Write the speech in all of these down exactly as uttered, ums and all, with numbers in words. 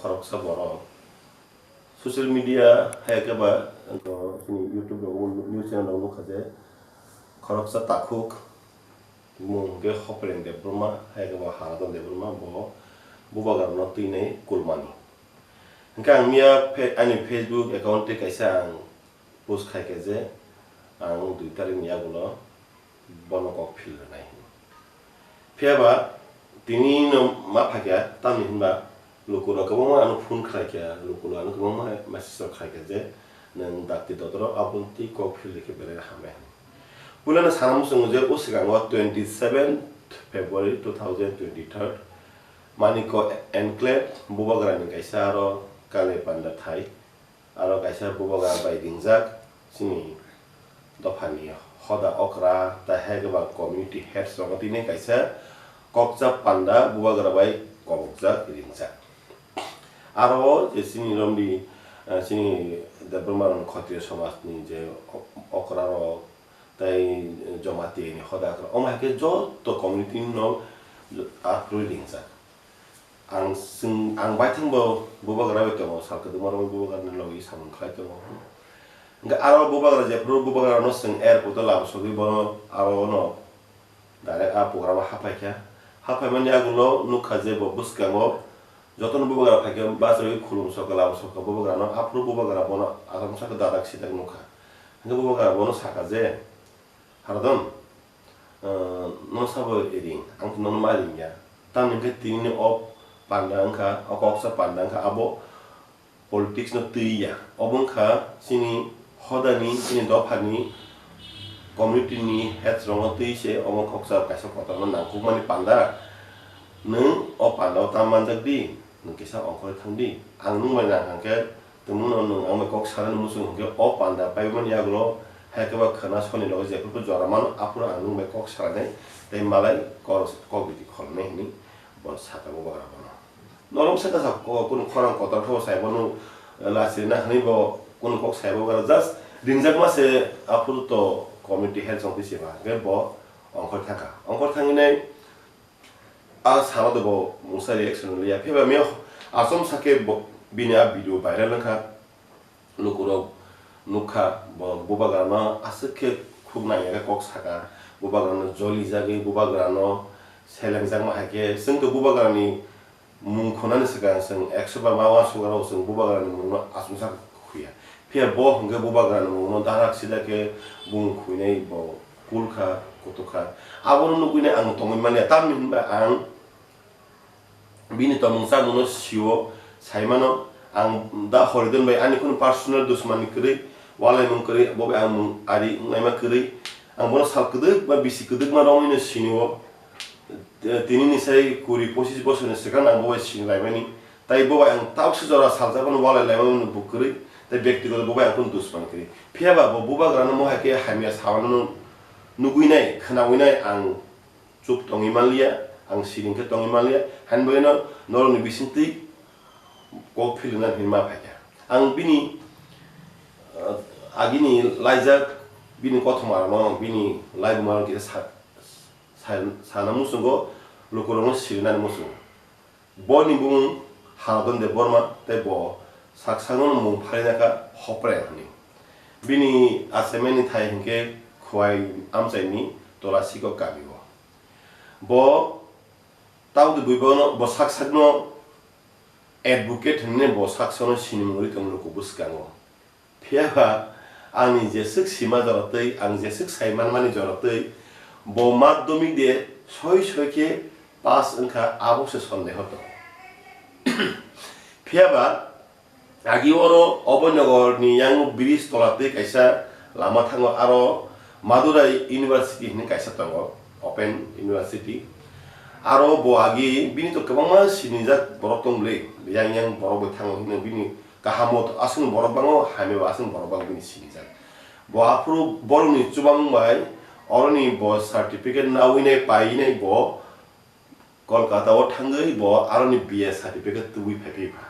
Khoroksa borok social media hai khe ba, uh, chini YouTube rogo news channel rogo nukha je khoroksa takhuk bumung hwnkhe Hopreng Debbarma hai khe ba Haradhan Debbarma, bo bubagrano twinai kulmani. Hwnkhe ang miya fe-, ani Facebook account tei kaisa ang post khai khe je ang dui tarikni yagulo bono kok phil rwnai hwnwi. Phiya ba tini no ma phaikha, tamni hwnba lukurok kwbangma ano phone khlaikha, lukurok ano kwbangma message rok khlaikha je nwng dakti dotoro aboni twi kok phil rikhe belai hamya hwnwi. Puilano sana muchungo je o swkango twenty seven February two thousand twenty-three Maniko Enclave Bubagrani kaisa aro Kale Panda thai. Aro kaisa bubagra bai ringjak chini dophani hoda okra, tai hai khe ba community heads rokno tini kaisa kokcha panda bubagra bai kobokjak ringjak. Aro je chini romdi, eh, chini Debbarma rok Khotriyo somajni je ok-, okra rok tai Jamatia ni hoda okra, omo hai khe joto community no aphuru ringjak. Ang chwng, ang baithang bo bubagra bai tongo, sal kwdwma rok bubagra ni logi samung khlai tongo. Hwnkhe aro bubagra jephru bubagra no chwng airport o lama sogwi bono aro no direct a program o haphai kha. Haphai mani yagulo nukha je bo bwskango jotono bubagra phai khe bachai khulum sokha lama sokha bubagra no, aphuru bubagra bono aswk masa khe dadak sidak nukha. Hwnkhe bubagra bono sakha je, Haradhan, ah, no sabo ring, ang to nono ma ring ya. Tamni hwnkhe tini o panda wngkha, o koksa panda wngkha, abo politics no twi ya. Obo wngkha chini hodani, chini dophani, community ni heads rokno twi se omo koksa kaisa kotorma nangkukmani panda. Nwng o panda o tam manjak di, nwng kisa ongkhorwi thang di. Ang nwng bai nang hwnkhe Tongmungno nwng ang bai kok sanani muchung hwnkhe, o panda paimani yagulo hai khe ba khwna soni logi jephru jora mano, aphuru ang nwng bai kok sanai tei malai kok, kok biti kholnai hwnwi bo sakha bubagra bono. Norok sakha sa ko-, kunu khorang kotor khe bo sai bono, eh, lachirina hwnwi bo kunu kok sai bubagra just ringjakma se, aphuru to community head song twi se ba hwnkhe bo ongkhor thangkha. Ongkhor thangwi nai A salo de bo mungsa reaction liya. Phiya ba mia achomsa khe bo, bini a video viral wngkha. Lukurok nukha bo bubagrano aswk khe khuk nangya khe kok saka. Bubagrano joli jagwi bubagrano selengjakma hai khe. Chwng to bubagrani mung khunani swkang chwng ekso bar ma uansukmano chwng bubagrani mungno achomsa khuya. Phiya bo hwnkhe bubagrani mungno darak sida khe bung khuinai bo. Kulkha, kutukha. Abono nugwinai ang tongwi manya. Tamni hinba ang bini tongmung chamungno sio, saimano. Ang da Horidon bai ani kunu personal dusmani kwrwi, walaimung kwrwi, bo bai ang mung ari wngnaima kwrwi. Ang bono sal kwdwkma, bisi kwdwkma romwino sinio. Tinini sai kuri pochis bosorni swkang ang bo bai sinilaimani. Tai bo bai ang tauksa jora salsa phano walai laimani bo kwrwi, tai bektigoto bo bai ang kunu dusman kwrwi. Phiya ba bo bubagrano mo hai khe hamya sawanano nugwinai, khwnawinai ang chup tongwi manliya, ang siring khe tongwi manliya, haini bagwino norokni bisingtwi kok philwna hinwi ma phaikha. Ang bini, ah, agini laijak, bini kothoma rokno, bini laibumarokno kisa sa-, sa-, sana muchungo, lukurokno sirinani muchungo. Boni bumung Haradhan Debbarma tei bo saksano mung pharinakha Hopreng hwnwi. Bini achaimani thai hwnkhe Khowai amchaini Tolasiko kamio. Bo taudi buibono, bo saksakno advocate hwnwi bo saksano sinimung rwi tongo luku bwskango. Phiya ba, ani jeswk sima jorotwi, ang jeswk sai manmani jorotwi, bo madhyamik de soi soi khe pass wngkha, abo se sondeho tongo. Phiya ba, agi oro Abhayanagor ni yang bridge tola twi kaisa lama thango, aro Madurai University hinwi kaisa tongo, Open University. Aro bo agi bini to kwbangma sinijak borok tong bwle, yang yang borok bai thango hino bini kaham o aswk borok bango, hamya bo aswk borok bango bini sinijak. Bo aphuru borokni chubamung bai oroni bo certificate nawi nai pai nai bo Kolkata o thangwi bo aroni B A certificate tubui phai phi pha.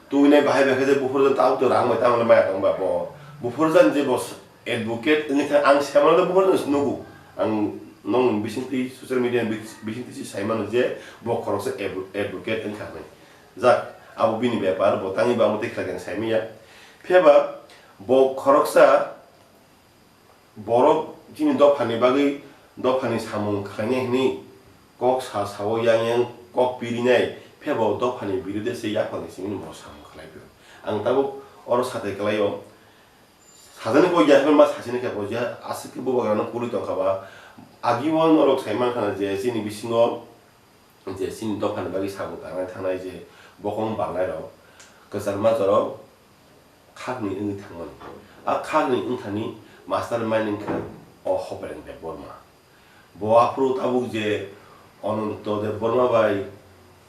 Tubui nai bahai bahai khe je buphuru jan tabuk to rang bai tamo maya tong ba bo. Buphuru jan je bo advocate wngwi thang, ang se mano buphuru jan nugo. Ang nong bisingtwi social media ni bis-, bisingtwi si sai mano je bo khoroksa advo-, advocate wngkha hinwi. Jak, Abo bini bepar, bo tangwi bo amo tei khlai khe sai manya. Phiya ba bo khoroksa borok chini dophani bagwi, dophani samung khlainai hwnwi kok sa sao, yang yang kok pirinai, phiya bo dophani birude se yaphangni simi bo samung khlai phio. Ang tabuk oro satai kwlaio. Sajani kok ya hwnba sachini khe bo je aswk khe bubagrano kwrwi tongkha ba. Agi o norok sai mankha na je chini bisingo je chini dophani bagwi samung tangnai thangnai je bokong bangnairok, kwchangma jorok khakni wngwi thangmani. A khakni wngthani master mind wngkha o Hopereng Debbarma. Bo aphuru tabuk je Ananto Debbarma bai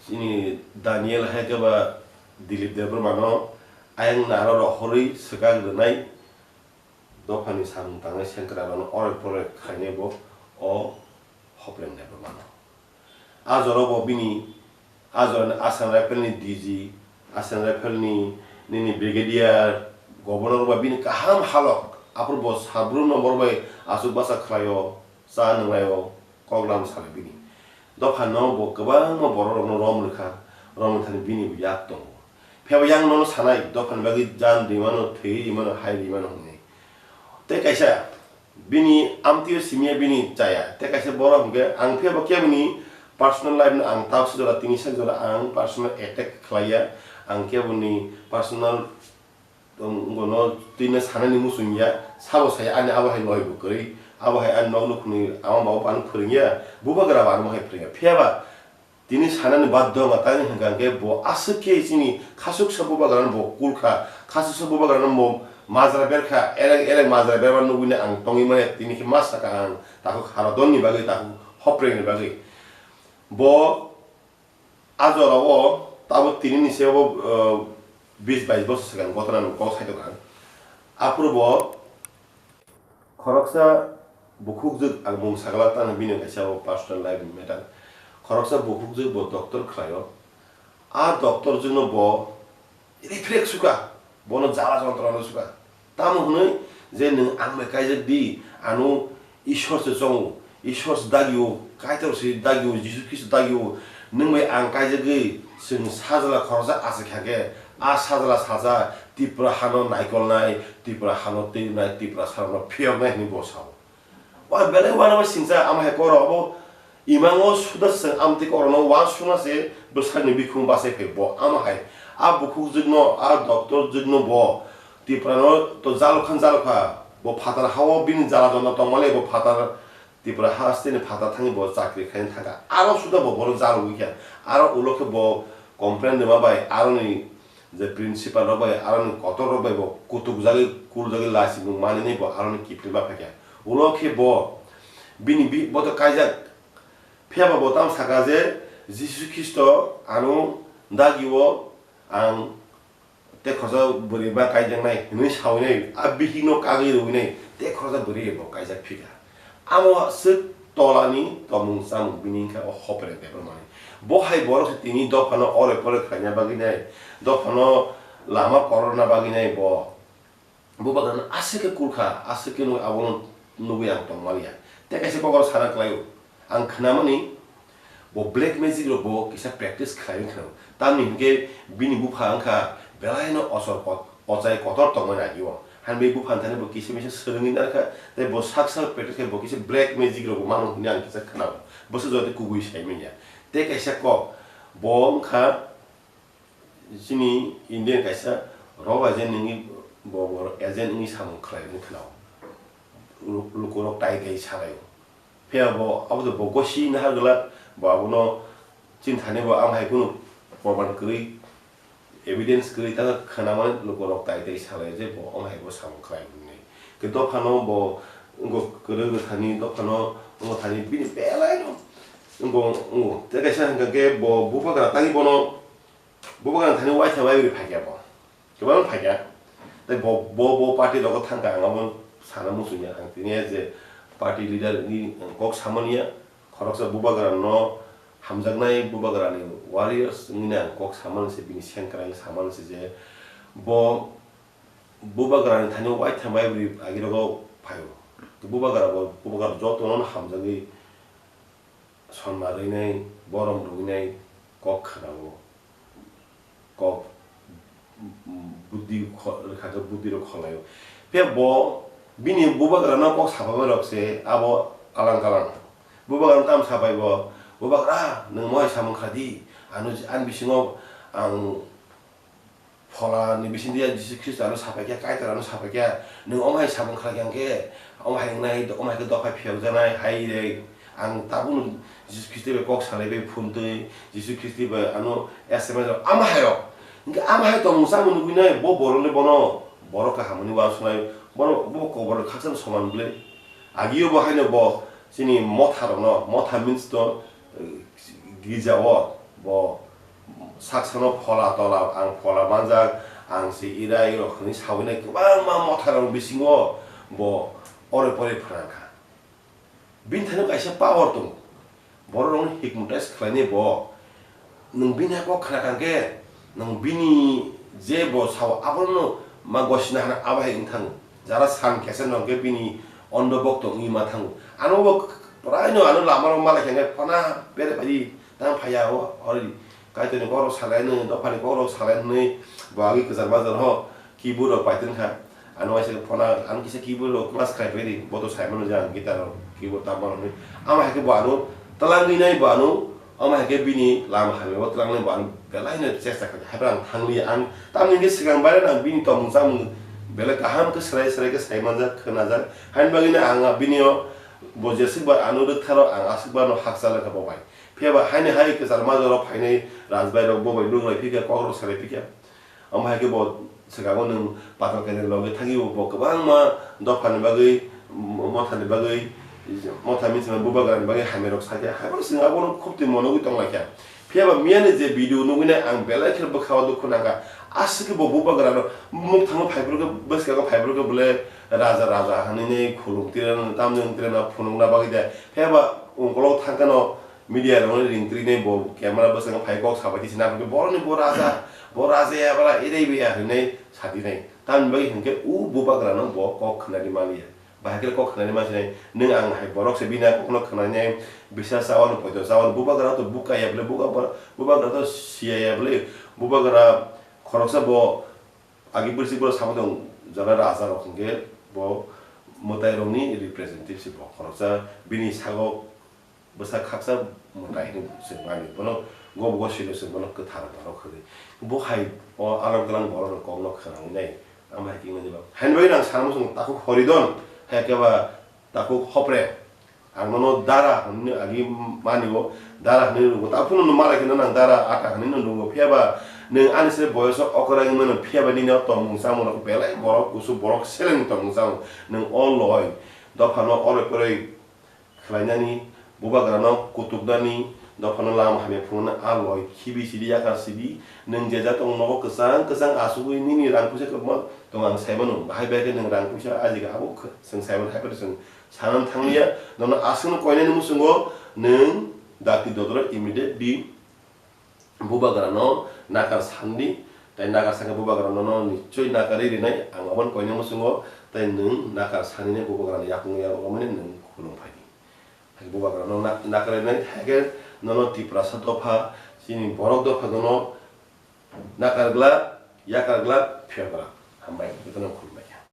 chini Daniel hai khe ba Dilip Debbarmano ayang naro rohorwi swkak rwnai dophani samung tangnai sengkrak rokno oroi poroi khainai bo o Hopreng Debbarmano. A jorao bo bini, a jorani Assam Rifle ni D G, Assam Rifle ni nini Brigadier, Governor ba bini kaham halok, aphuru bo sabru nombor bai aswk basa khlaio, cha nwnglaio, kok lam salai bini. Dophano bo kwbangma borok rokno rom rwkha, rom rwthani bini bo yak tongo. Phiya bo yang nono sanai, dophani bagwi jan rimano, thwi rimano, hai rimano hwnwi. Tei kaisa bini amtwi o simiya bini chaya. Tei kaisa borok hwnkhe ang phiya bo keboni personal life no ang tabuk se jora tini sak jora ang personal attack khlaiya. Ang keboni personal tong-, wngno twi no sanani muchung ya. Sabo sai ani abo hai loi bo kwrwi. Abo hai ani nok nukhungni ama babu ano phwrwngya. Bubagra bo ano hai phwrwngya. Phiya ba tini sanani badhyo wngkha, tamni hwnkha hwnkhe bo aswk khe chini khasuksa bubagrano bo kulkha, khasuksa bubagrano bo majra berkha, elek elek majra berma nugwini ang tongwi manya, tini khe ma sakha ang takhuk Haradonni bagwi, takhuk Hoprengni bagwi. Bo a jorao tabuk tinini se bo, uh, bis bais bosor swkang ghotona ni kok saitokha ang. Aphuru bo khoroksa bukhukjwk, ang mung sagala tangwi bini kaisa bo personal life ni matter. Khoroksa bukhukjwk bo doctor khlaio. A doctor jwkno bo reflect sukha, bono jala jontro no sukha. Tamo hwnwi je nwng ang bai kaijak di, ano Ishwar se chongo, Ishwar se dagio, Kaitor se dagio, Jisu Khristo dagio, nwng bai ang kaijagwi chwng sajla khoroksa achai kha khe, a sajla sacha Tipra hano naikolnai, Tipra hano twinai, Tipra sarokno phiyoknai hwnwi bo sao. Wa belai uanama singcha, ama hai koro abo imango suda se chwng amtwi korono uansukna se bwsakni bikhung bachai phai bo ama hai. A bukhukjwkno, a doctor jwkno bo Tiprano to jalukhan jalukha, bo phatar hao bini jala jona tongmani bo phatar Tipra hasteni phatar thangwi bo chakri khaina thangkha. Aro suda bo bono jalugwi kha. Aro ulo khe bo complain rwma bai aroni je principal rok bai aroni kotor rok bai bo kutuk jagwi kul jagwi lachimung manwi bo aroni kiphilma phaikha. Ulo khe bo bini bi-, bo to kaijak. Phiya ba bo tamo saka je Jisu Khristo ano dagio ang tei khoroksa bwrwi ba kaijaknai hwnwi sawi nai, a bihikno kagwi rwwi nai tei khoroksa bwrwi bo kaijak phikha. Amo swk tolani tongmung chamung bini wngkha o Hopreng Debbarmani. Bo hai borok se tini dophano oroi poroi khlaina bagwi nai, dophano lama kororna bagwi nai bo. Bubagrano aswk khe kulkha, aswk khe nugwi abono nugwi ang tongmaliya. Tei kaisa kokoro sana kwlaio. Ang khnamani bo black magic rok bo kisa practice khlaiwi khna. Tamni hinkhe bini bupha wngkha belaino ochor kot-, ochai kotor tongmani agio. Hani bai bupha thani bo kisa misa swrwngwi narwkha, tei bo sak sak practice khai bo kisa black magic rok bo mano hwnwi ang kisa khnao. Bwswk jora tei kubui sai manya. Tei kaisa kok bo wngkha chini Indian kaisa rob agent wngwi bo, bo agent wngwi samung khlai wngwi khna o. Lu-, lukurok tai tai salaio. Phiya bo abo to bo gosi nahar glak, bo abono chini thani bo ang hai kunu proman kwrwi, evidence kwrwi ta khna mani lukurok tai tai salaio je bo ang hai bo samung khlai hwnwi. Khe dophano bo wngkha kwrwi thani, dophano wngkha thani bini belai no wngkha, wngkha. Tei kaisa hwnkha khe bo bubagra tangwi bono Bubagra thani waitha waibrwi phaikha bo. Kwbang phaikha. Tei bo, bo, bo party rogo thangkha, ang abo sana muchungya. Ang tini je party leader ni kok samaniya, khoroksa bubagra no hamjaknai, bubagra ni warriors wngwi ang kok samani se, bini sengkrak samani se je bo bubagra ni thani waitha waibrwi agi rogo phaio. Bubagra bo, bubagra joto no hamjagwi sonma rwinai, borom rwinai kok khna o. kok, mm, buddhi kho-, rwkha khe buddhi rok kholaio. Phiya bo bini bubagra no kok sapai rok se abo alang kalang. Bubagra no tam sapai bo, "Bubagra, nwng mohai samung kha di, ano, ani bisingo ang phola ni bisingtwi Jisu Khristo ano sapai kha, Kaitor ano sapai kha, nwng omo hai samung khlai kha hwnkhe, omo hai wngnai, omo hai khe dophai phiyok janai," hai rei. Ang tabukno Jisu Khristo bai kok salai bai phone twi, Jisu Khristo bai ano S M S rok, ama hai rok. Hwnkhe ama hai tongmung chamung nugwi nai, bo borok le bono, borok kaham hwnwi uansuknai, bono bo kokborok khakchangno soman bwle. Agio bo haino bo chini motha rokno, motha means to, eh, girja o bo saksano phola tola, ang phola manjak, ang se irai rok hwnwi sawi nai kwbangma motha rok bisingo bo ore pore phrang kha. Bini thani kaisa power tongo. Borok rokno hypnotize khlainai bo. Nwng bini kok khna kha khe, nwng bini je bo sao abono ma gosina hana abo hai wng thango. Jara san kesa nong khe bini ondo bok tong wngwi ma thango. Ano bo praino ano lama rok ma lai kha khe phana bere bai tang phaiya o hori. Kaitorni kok rok salai nw, dophani kok rok salai nw, bo agwi kwchar major ho keyboard rok pai tong kha. Ano waisa phone, ano kisa keyboard rok class khai pai di, bo to sai mano je ang guitar rok, keyboard tamo rok ni. Ama hai khe bo ano twlangwi nai bo ano, ama hai khe bini lama hamya bo twlangnai bo ano belai no chesta kha. Hai phano ang thang li ang tamni hwnkhe swkang bai ang bini tongmung chamung belai kaham khe swrai swrai khe sai manjak, khwnajak. Haini bagwi no ang bini o bo jeswk bar ano rwktharok ang aswk bar no hakchal kha bo bai. Phiya ba haini hai kwchar major rok phainai rajbai rok bo bai nung lai phikha, kok rok salai phikha. Omo hai khe bo swkango nwng pathor kainwi logi thangwi bo kwbangma dophani bagwi, mothani bagwi, motha michima bubagrani bagwi hamya rok sakya. Hai phano chwng abono khub twi monogwi tong lai kha. Phiya ba miyani je video nugwi nai ang belai khe bwkha o dukhu nang kha. Aswk khe bo bubagrano mukthangno phaiphuru khe bwskango phaiphuru khe bwle raja raja hinwi nai khulum tira tamni wng tira phunukna bagwi de. Phiya ba ungkolog thang kheno media rokno ring twi nai bo camera bwskango phai kok sabai twi se nang khe boroni bo raja, bo raja ya bwla erai bai ya hinwi sa twi nai. Tamni bagwi hinkhe o bubagrano bo kok khwnani man ya. Bahai khe kok khwnani ma sinai, nwng ang hai borok se bini kokno khwnani, bisa chawano poito chawano, bubagra to buka ya bwle, buka-, bubagra to siya ya bwle, bubagra khoroksa bo agi bwrwi bwrwi samo tong jora raja rok hinkhe bo mwtai rokni representative se bo khoroksa bini sago bwsa khaksa mwtai hinwi swk mani, bono gobo gosilo swk bono kwthar borok hinwi. Bo hai o alang kalang borok rok kokno khwnangwi nai, ama hai khe wngmani ba. Haini bagwi ang sana muchungo takhuk Horidon, hai khe ba takhuk Hopre. Ang nono dara hinwi agi mani o, dara hinwi rwngo. Takhuk no malai khe nono ang dara ata hinwi no rwngo. Phiya ba nwng ani se boyoso okrai wngmano, phiya ba nini o tongmung chamung rok belai borok kusu borok seleng tongmung chamung. Nwng o loi dophano oroi poroi khlainani, bubagrano kutuknani, dophano lama hamya phunukna a loi khibi sidi yakar sidi, nwng je jat tong nogo kwchang kwchang asugwi nini rang puisa kwbangma tong ang saimano, bahai bahai khe nwng rang puisa ajika abo khe chwng saimano, hai phano chwng sanani thangliya, nono aswkno koinani muchungo nwng dakti dodoro immediate di. Bubagrano nakar sandi, tei nakar sakhe bubagrano no nichoi nakarwi rinai, ang aboni koinai muchungo, tei nwng nakar sanini bubagrano yakung ya romani nwng khulum phaidi. Hai bubagrano na-, nakarwi nai, hai khe nono Tiprasa dopha, chini borok dopha nono nakar glak, yakar glak, phiya glak. Hambai, jotono khulum.